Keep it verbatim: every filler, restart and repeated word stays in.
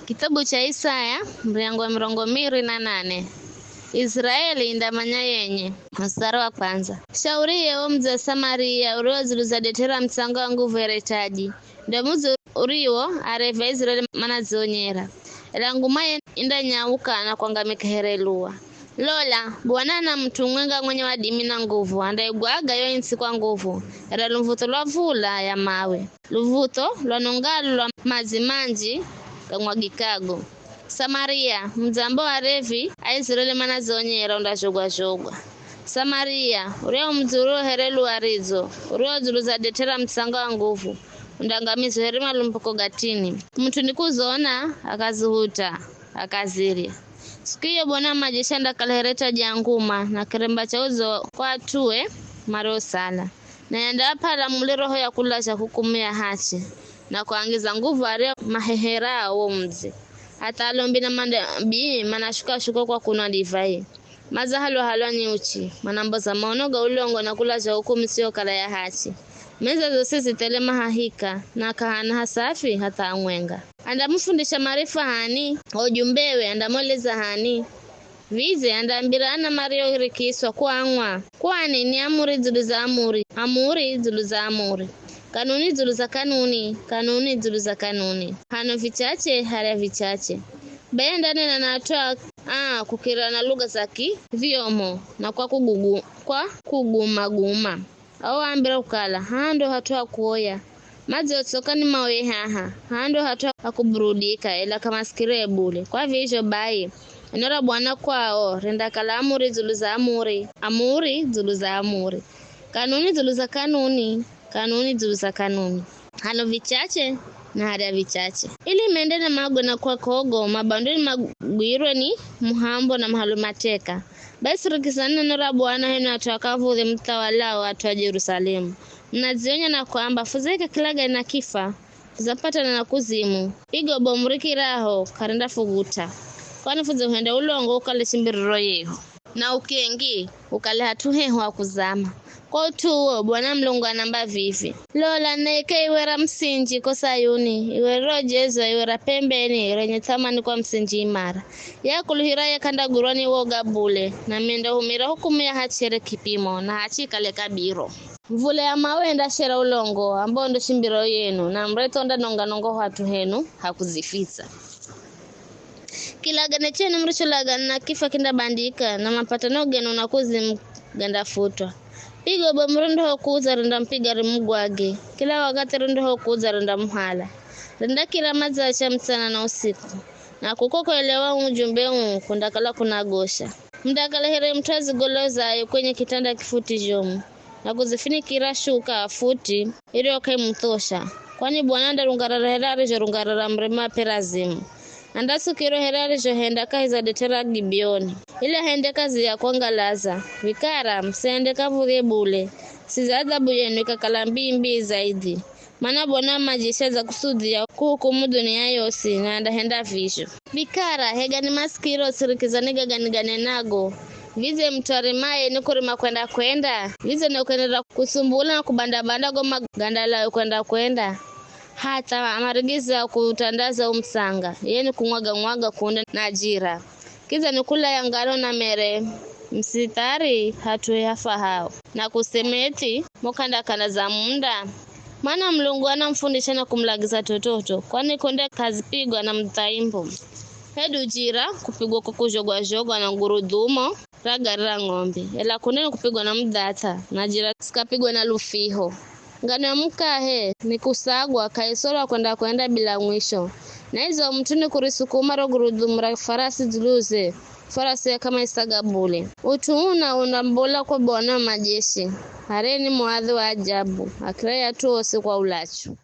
Kitabu cha Isaya, mrengo wa mirongo miri na nane. Israeli indamanya yenye. Mstari wa kwanza. Shauriye wo mdzi wa Samaria urio dzulu za detera mutsango wa nguvu here taji, ndo mudzi uriwo Arevi a Israeli manadzionyera. Ela nguma ye indanyauka na kwangamika here luwa. Lola, Bwana ana mut'u mwenga mwenye wadimi na nguvu, andaigwaga yo ntsi kwa nguvu, era luvutho lwa vula ya mawe. Luvutho lwanongalo lwa madzi manji gamwagikago. Samaria, mudzi ambao Arevi a Israeli manadzionyera undazhogwa-zhogwa. Samaria, urio mudzi urio here luwa ridzo, urio dzulu za detera mutsango wa nguvu, undangamizwa here malumbuko ga tini. Mut'u nikuzona, akazihuta, akazirya. Siku iyo Bwana wa majeshi andakala here taji ya nguma, na kiremba cha udzo kwa at'ue mariosala. Naye andaap'ala muli roho ya kulazha hukumu ya hachi, na kuangiza nguvu ario maheherao wo mudzi. Hatha alombi na manabii manashukashuka kwa kunwa divai. Madzahalwa-halwa ni uchi, manamboza maono ga ulongo na kulazha hukumu isiyokala ya hachi. Meza zosi zithele mahahika, na k'ahana hasafi hatha amwenga. Andamufundisha maarifa h'ani? Wo ujumbewe andamweleza h'ani? Vidze andaambira ana mariohirikiswa kuang'wa? Kwani ni amuri dzulu za amuri, amuri dzulu za amuri, kanuni dzulu za kanuni, kanuni dzulu za kanuni, hano vichache harya vichache. Be andanena na at'u a, a kukirira na luga za kivyomo na kwa kugugu, kwa kuguma-guma. Ao waambira kukala, haha ndo hat'u ha kuoya. Madzi otsoka ni maoye haha, haha ndo hat'u ha kuburudika, ela k'amasikire bule. Kwa vizho bai, neno ra Bwana kwao rindakala amuri dzulu za amuri, amuri dzulu za amuri, kanuni dzulu za kanuni, kanuni dzulu za kanuni, hano vichache na harya vichache, ili mende na magwe na kwa kogo, mabanduni magwirwe ni muhambo na mahalwe mateka. Bai sirikizani neno ra Bwana henu at'u a kavudhi muthawalao at'u a Jerusalemu. Munadzionya na kwamba, fudzahika kilagane na kifa, fudzapatana na kuzimu. Pigo bomu rikiraho, k'arindafugut'a. Kwani fudze huhenda ulongo ukale chimbiriro yehu. Na ukengi, ukale hat'u hehu ha kuzama. Kwa ut'u uwo, Bwana Mulungu anamba vivi, lola, naike iwe ra musinji ko Sayuni, iwe rirojezwa, iwe ra p'embeni, renye thamani kwa musinji imara. Ye akuluhiraye k'andagwirwa ni woga bule, na mendahumira hukumu ya hachi here kipimo, na hachi ikale kabiro. Mvula ya mawe indashera ulongo, ambao ndo shimbiro yenu, na mretho ndanonga-nonga hat'u henu ha kuzifitsa. Kilagane chenu muricholagana na kifa kindabandika, na mapatano genu na kuzimu gandafutwa. Pigo bomu rindoho kudza rindamupiga rimugwage, kila wakathi rindoho kudza rindamuhala. Rindakira madzacha mutsana na usiku, na kuko kuelewa ujumbe uu kundakala kunagosha. Mundakala here mut'u azigolozaye kwenye kitanda kifuti zhomu, na kuzifinikira shuka futi irio k'aimuthosha, kwani Bwana andarungarara here arizhorungarara murima wa Perazimu. Andasukirwa here arizhohenda kahi za detera Gibeoni, ili ahende kazi ya kwangalaza. Vikara, musihende kav̱udhye bule, siza adhabu yenu ikakala mbii-mbii zaidhi. Mana Bwana wa majeshi adzakusudia kuhukumu dhunia yosi, na andahenda vizho. Vikara, hegani masikiro, sirikizani gaga niganenago. Vidze mut'u arimaye ni kurima kwenda-kwenda? Vidze ni kuenderera kusumbula na kubanda-banda go magandalayo kwenda-kwenda, hatha amarigiza kuutandaza wo mutsanga, ye ni kumwaga-mwaga kunde na jira. Kidza ni kulaya ngano na mere msithari hat'u hafahao, na kusemeti mo k'anda-k'anda za munda? Mana Mulungu anamufundisha na kumulagiza t'ot'ot'o, kwani kunde k'azipigwa na muthaimbo. Hedu jira kupigwa kwa kuzhogwa-zhogwa na gurudhumo ra gari ra ng'ombe, ela kunde ni kupigwa na mudhath'a, na jira zikapigwa na lufiho. Ngano ya mukahe ni kusagwa, k'aisorwa kwenda-kwenda bila mwisho. Na idzo mut'u ni kurisukuma ro gurudhumu ra farasi dzuluze, farasi ak'amaisaga bule. Ut'u uu una, unambola kwa Bwana wa majeshi, hareni muadhi wa ajabu, akira ye at'u osi kwa ulachu.